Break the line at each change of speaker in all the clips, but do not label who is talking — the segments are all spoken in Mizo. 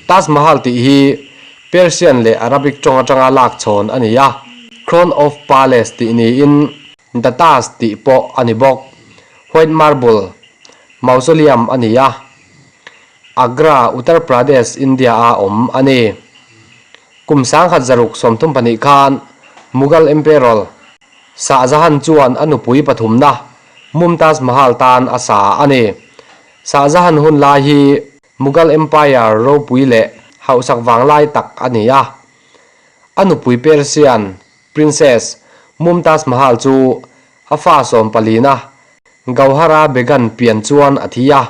Taj Mahal tih hi Persian leh Arabic tawng atanga lak chhawn a ni a, Crown of Palace tih niin The Taj tih pawh a ni bawk. White Marble Mausoleum a ni a, Agra, Uttar Pradesh, India-a awm a ni. Kum 1932 khan Mughal Emperor Shah Jahan chuan a nupui pathumna Mumtaz Mahal tan a sa a ni. Shah Jahan hun lai hi Mughal Empire ropui leh hauhsak vanglai tak a ni a. A nupui Persian Princess Mumtaz Mahal chu a fa sawmpalina Gauhara Begum pian chuan a thi a.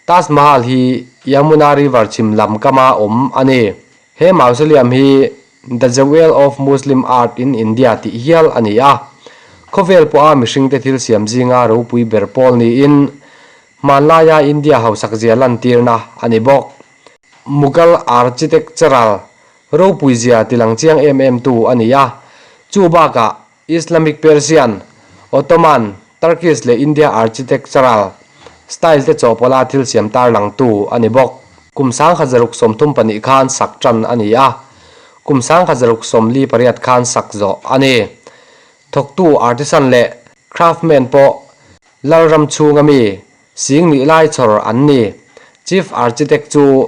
Taj Mahal hi Yamuna River chhim lam kama awm a ni. He mausoleum hi The Jewel of Muslim Art in India tih hial a ni a. Khawvel pawha mihringte thil siam zinga ropui ber pawl niin hmanlaia India hausak zia lantirna a ni bawk. Mughal architectural ropui zia tilang chiang em em tu a ni a. Chu bakah Islamic Persian, Ottoman, Turkish leh India architectural style te chawhpawlha thil siam tarlangtu a ni bawk. Kum 1632 khan sak tan a ni a, kum 1648 khan sak zawh a ni. Thawktu artisan leh craftsman pawh Lalram chhunga mi sing nih lai chhawr an ni. Chief Architect chu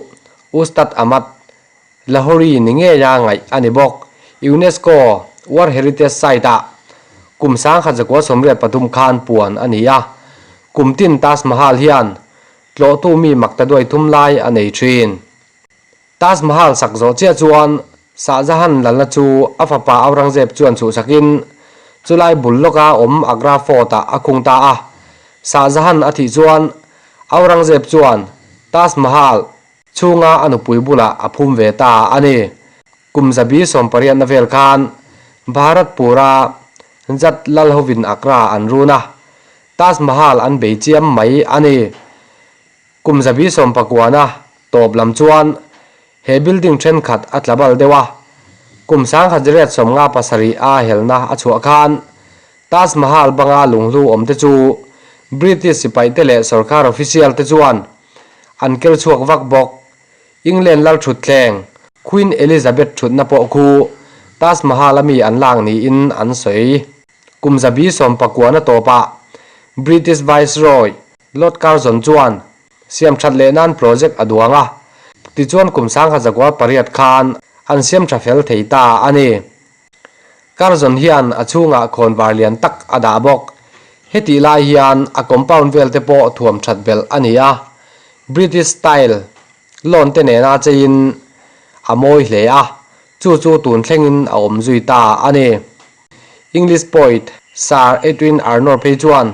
Ustad Ahmad Lahori ni ngeia ngaih a ni bawk. UNESCO World Heritage Site-ah kum 1983 khan puan a ni a, kum tin Taj Mahal hian tlawhtu mi makta duai thum lai a nei thin. Taj Mahal sak zawh chiah chuan Shah Jahan lalna chu a fapa Aurangzeb chuan chhuhsakin chulai bul lawka awm Agra Fort-ah a khung ta a. Shah Jahan a thih chuan Aurangzeb chuan Taj Mahal Chhunga a nupui bulah a phum ve ta a ni. Kum zabi sawmpariatna vel khan Bharatpura Jat lal hovin Agra an run a, Taj Mahal an bei chiam mai a ni. Kum zabi sawmpakuana tawp lam chuan he building thenkhat a tla bal deuh a, kum 1957 a helna a chhuah khan Taj Mahal banga lunghlu awmte chu British sipaite leh sorkar official te chuan An ker chhuak vak bawk. England lal thutthleng, Queen Elizabeth thutna pawh khu Taj Mahal a mi an lak niin an sawi. Kum zabi sawmpakuana tawpah British Viceroy Lord Curzon chuan siam that leh nan project a duang a, tichuan kum 1908 khan an siam tha fel thei ta a ni. Curzon hian a chhungah khawnvar lian tak a dah bawk. Hetih lai hian a compound vel te pawh thuam that belh a ni a, British style lawn te nena cheiin a mawi hle a, chu chu tun thlengin a awm zui ta a ni. English poet Sir Edwin Arnold phei chuan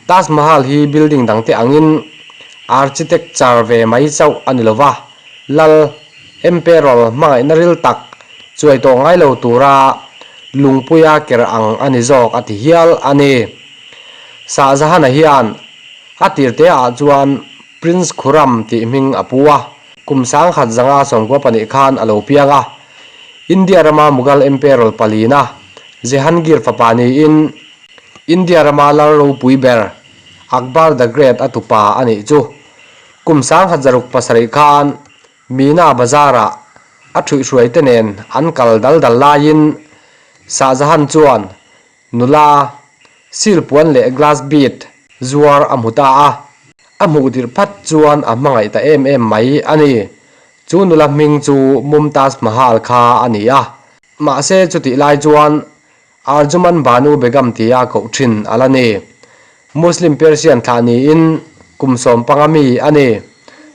Taj Mahal hi building dangte angin architecture ve mai chauh a ni lova, lal, emperor, hmangaihna ril tak chuai tawh ngai lo tura lungpuia ker ang a ni zawk a ti hial a ni. Shah Jahan-a hian a tirte ah chuan Prince Khurram tih hming a pu a, kum 1992 khan a lo piang a, India rama Mughal emperor palina Jehangir fapa niin India rama lal ropui ber Akbar the Great a tupa a nih chu. Kum 1607 khan Meena Bazar-ah a thuihhruai te nen an kal dal dal laiin Shah Jahan chuan nula sil puan leh glass bead zuar a hmu ta a. A hmuh dirh phat chuan a hmangaih ta em em mai a ni. Chu nula hming chu Mumtaz Mahal kha a ni a. Mahse chutih lai chuan Arjuman Banu Begum tia koh thin a la ni. Muslim Persian thlah niin kum 15 mi a ni.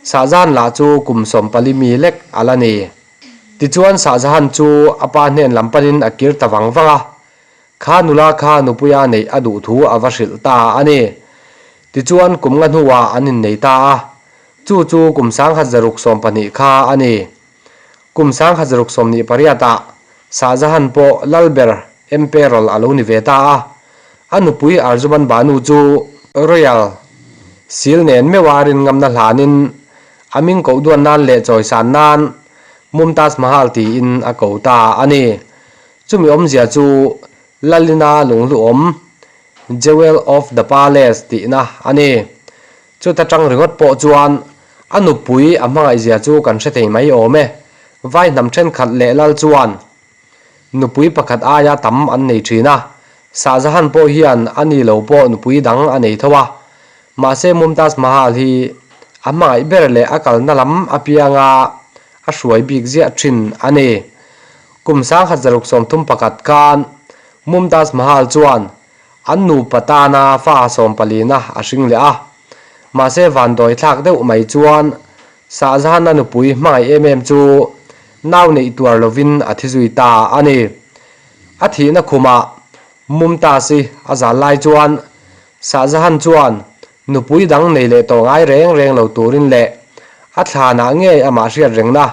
Shahjahan lah chu kum 14 mi lek a la ni. Tichuan Shahjahan chu a pa hnen lam panin a kir ta vang vang a. Kha nula kha nupuia neih a duh thu a va hrilh ta a ni. Tichuan kum nga hnuah an innei ta a. Chu chu kum 1612 kha a ni. Kum 1628 ah Shahjahan pawh Lalber Emperor a lo ni ve ta a, a nupui Arjuman Banu chu Royal sil nen meuha rin ngamna hlanin a ming koh duan nan leh chawisan nan Mumtaz Mahal tiin a ko ta a ni. Chumi awmzia chu Lalina lungluawm, Jewel of the Palace tihna a ni. Chuta tang ringawt pawh chuan. A nupui a hmangaihzia chu kan hre thei mai awm e. Vai hnam thenkhat leh lal chuan nupui pakhat aia tam an nei thin a, Shah Jahan pawh hian a ni lo pawh nupui dang a nei tho a. Mahse Mumtaz Mahal hi a hmangaih ber leh a kalna lam apianga a hruai bik ziah thin a ni. Kum 1631 khan Mumtaz Mahal chuan An nupa tana fa sawmpalina a hring leh a. Mahse vandawi thlak deuh mai chuan Shahjahan-a nupui hmangaih em em chu nau neih tuar lovin a thi zui ta a ni. A thihna khumah Mumtaz-i a zal lai chuan Shahjahan chuan nupui dang nei leh tawh ngai reng reng lo turin leh a thlanah ngei amah hriat rengna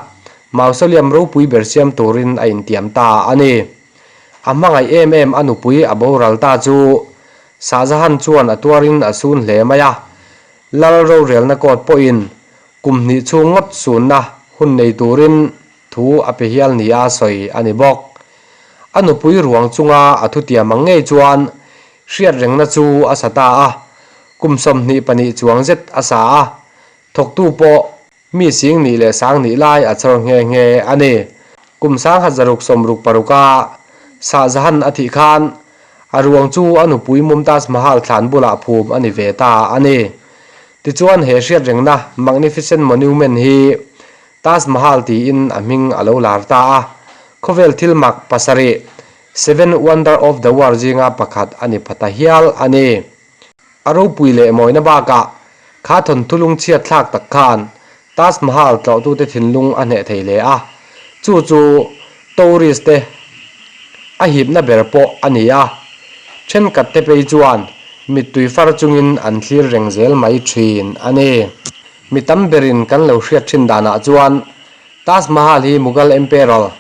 mausoleum ropui ber siam turin a intiam ta a ni. A hmangaih em em a nupui a boral ta chu Shahjahan chuan a tuarin a sun hle mai a, Lal rorelna court pawhin kum hnih chhung ngawt sunna hun nei turin thu a pe hial nia sawi a ni bawk. A nupui ruang chunga a thutiam ang ngei chuan hriatrengna chu a sa ta a, kum 22 chuang zet a sa a, thawktu pawh Mi sing nih leh sang nih lai a chhawr nghe nghe a ni. Kum 1666 a Shah Jahan a thih khan a ruang chu a nupui Mumtaz Mahal thlan bulah phum a ni ve ta a ni. Tichuan he hriatrengna Magnificent Monument hi Taj Mahal tiin a hming a lo lar ta a, khawvel thil mak pasarih, Seven Wonder of the World zinga pakhat a ni pha ta hial a ni. A ropui leh mawina bakah kha thawnthu lungchhiat thlak tak khan Taj Mahal tlawhtute thinlung a hneh thei hle a, chu chu tourist te a hipna ber pawh a ni a, thenkhat te phei chuan mittui far chungin an thlir reng zel mai thin a ni. Mi tam berin kan lo hriat thin danah chuan Taj Mahal hi Mughal Emperor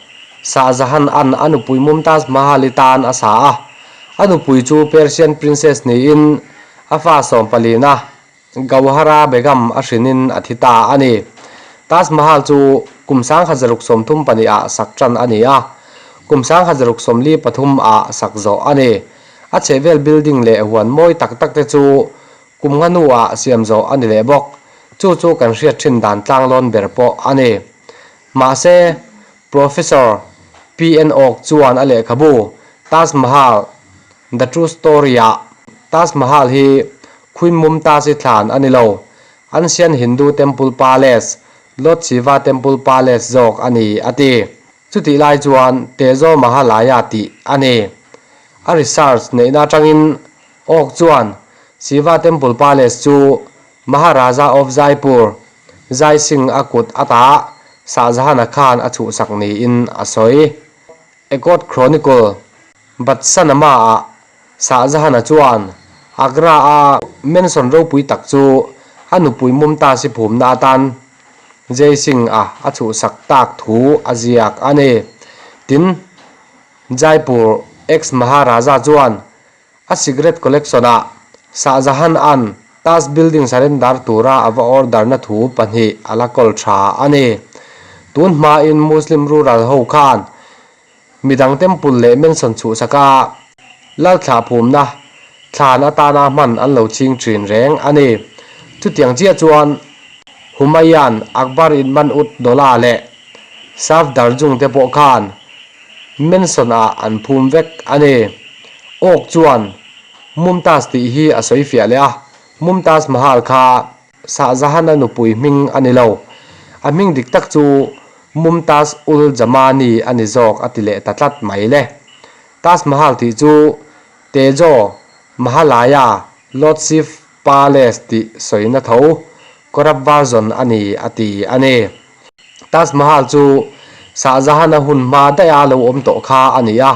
Shah Jahan-a'n a nupui Mumtaz Mahal-i tan a sa a. A nupui chu Persian princess niin a fa sawmpalina Gauhara Begum a hrinin a thi ta a ni. Taj Mahal chu kum 1632 ah sak tan a ni a, kum 1643 ah sak zawh a ni. A chhehvel building leh huan mawi tak tak te chu Kum nga hnuah siam zawh a ni leh bawk. Chu chu kan hriat thin dan tlanglawn ber pawh a ni. Mahse, Professor PN Oak chuan a lehkhabu Taj Mahal, The True Story-ah Taj Mahal hi Queen Mumtaz-i thlan a ni lo, Ancient Hindu Temple Palace, Lord Shiva Temple Palace zawk a ni, a ti. Chutih lai chuan Tejo Mahalaya tih a ni. A research neihna atangin Awk chuan Shiva Temple Palace chu Maharaja of Jaipur, Jai Singh a kut ata Shah Jahan-a khan a chhuhsak niin a sawi. Ekot Chronicle, Badshah-nama-ah Shah Jahan-a chuan Agra-a mansion ropui tak chu a nupui Mumtaz-i phumna atan Jai Singh-a a chhuhsak tak thu a ziak a ni. Tin, Jaipur ex-Maharaja chuan A cigarette collection ah Shah Jahan an Taj building surrender tura a va order na thu pahnih a la kawl tha a ni. Tun hmain Muslim rural ho khan midang temple leh mansion chhuhsaka lalthlah phumna thlan atana hman an lo ching thin reng a ni. Chutiang chiah chuan Humayun Akbar Inman ud Dola leh Safdarjung te pawh khan Mansion ah an phum vek a ni. Awk chuan Mumtaz tih hi a sawi fiah leh a, Mumtaz Mahal kha Shah Jahan-a nupui hming a ni lo. A hming dik tak chu Mumtaz ul Jamani a ni zawk a ti leh ta tlat mai le. Taj Mahal tih chu Tejo Mahalaya Lord Shiv Palace tih sawina tho corrupt version a ni a ti a ni. Taj Mahal chu Shah Jahan-a hun hma daiha lo awm tawh kha a ni a,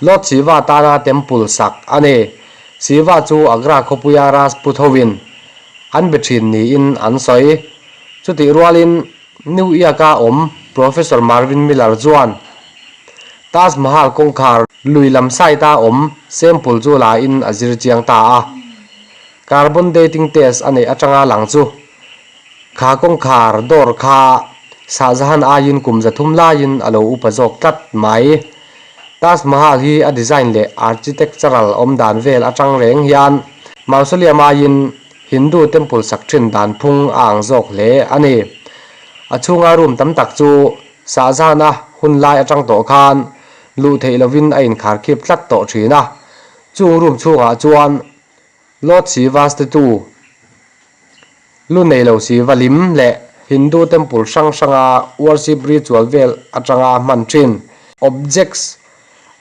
Lord Shiva tana temple sak a ni. Shiva chu Agra khawpuia Rajput hoin an be thin niin an sawi. Chutih rualin New York-a awm Professor Marvin Miller chuan Taj Mahal kawngkhar lui lam side-a awm sample chu la-in a zir chiang ta a. Carbon dating test a neih atanga lang chu Kha kawngkhar dawr kha Shah Jahan aiin kum 300 laiin a lo upa zawk tlat mai. Taj Mahal hi a design leh architectural awm dan vel atang reng hian mausoleum aiin. Hindu temple sak thin dan phung a ang zawk hle a ni. A chhunga room tam tak chu Sahzana hun lai atang tawh khan luh theih lovin a inkharkhip tlat tawh thin a. Chung room chhungah chuan Lord Shiva statue, lu nei lo Shiva lim leh Hindu temple hrang hranga worship ritual vel atanga hman thin objects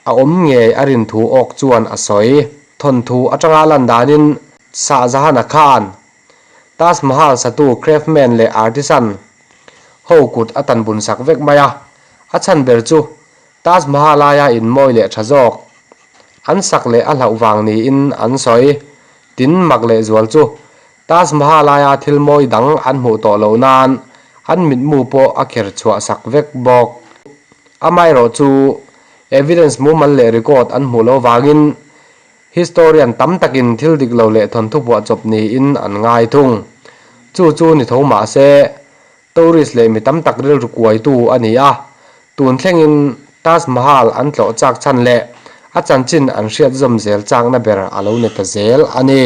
a awm ngei a rin thu awk chuan a sawi. Thawnthu atanga lan danin Shahjahan-a khan Taj Mahal satu craftsman leh artisan ho kut a tan bun sak vek mai a, a chhan ber chu Taj Mahal aia inmawi leh tha zawk an sak leh a hlauh vang niin an sawi. Tin mak leh zual chu Taj Mahal aia thil mawi dang an hmuh tawh loh nan an mitmu pawh a kher chhuah sak vek bawk. Amaherawh chu evidence mumal leh record an hmuh loh vangin historian tam takin thil dik lo leh thawnthu buah chawp niin an ngai thung. Chu chu ni tho mah se tourist leh mi tam tak rilru kuaitu a ni a, tun thlengin Taj Mahal an tlawh chak chhan leh a chanchin an hriat zawm zel chakna ber a lo ni ta zel a ni.